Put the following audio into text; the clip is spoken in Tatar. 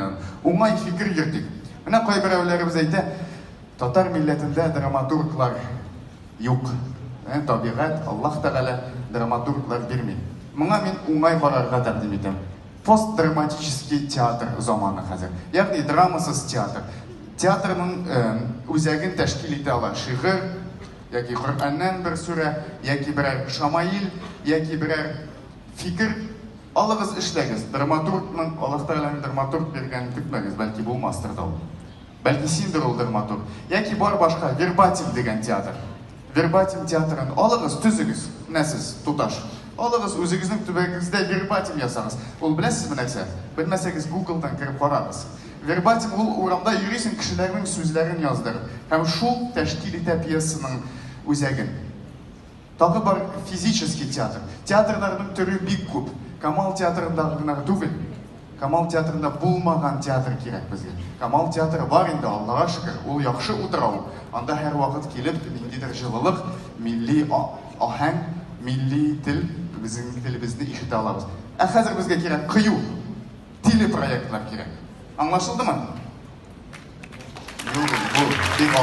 мин аны. Уңай фикер йөртик. Менә кайберәүләребез әйтә, татар милләтендә драматурглар юк. Табигать, Аллаһ Тәгалә драматурглар бирми. Моңа мин уңай карарга тәкъдим итәм. Постдраматический театр заманы хәзер. Ягъни драмасыз театр. Театрның үзәген тәшкил итә ала шигырь, яки Коръәннән бер сүрә, яки берәр шамаил, яки берәр фикер. Алыгыз, эшләгез. Драматургның, Аллаһ Тәгаләнең драматург биргәнен көтмәгез, бәлки булмастыр да ул. Бәлки синдер ул драматург. Яки бар башка Вербатим дигән театр. Вербатим театрын алыгыз, төзегез. Менә сез, туташ. Алыгыз, үзегезнең төбәгегездә вербатим ясагыз. Ул беләсезме нәрсә? Белмәсәгез, Гуглдан кереп карагыз. Вербатим ул урамда йөрисең, кешеләрнең сүзләрен яздырып. Һәм шул тәшкил итә пьесаның үзәген. Тагы бар физический театр. Театрларның төре бик күп. Камал театрындагы гына түгел. Камал театрында булмаган театр кирәк безгә. Камал театры бар инде, Аллага шөкер, ул яхшы утрау. Анда һәрвакыт килеп, ниндидер җылылык, милли аһәң, милли тел, безнең телебезне ишетә алабыз. Ә хәзер безгә кирәк кыю телепроектлар кирәк. Аңлашылдымы? Юк, бу бик.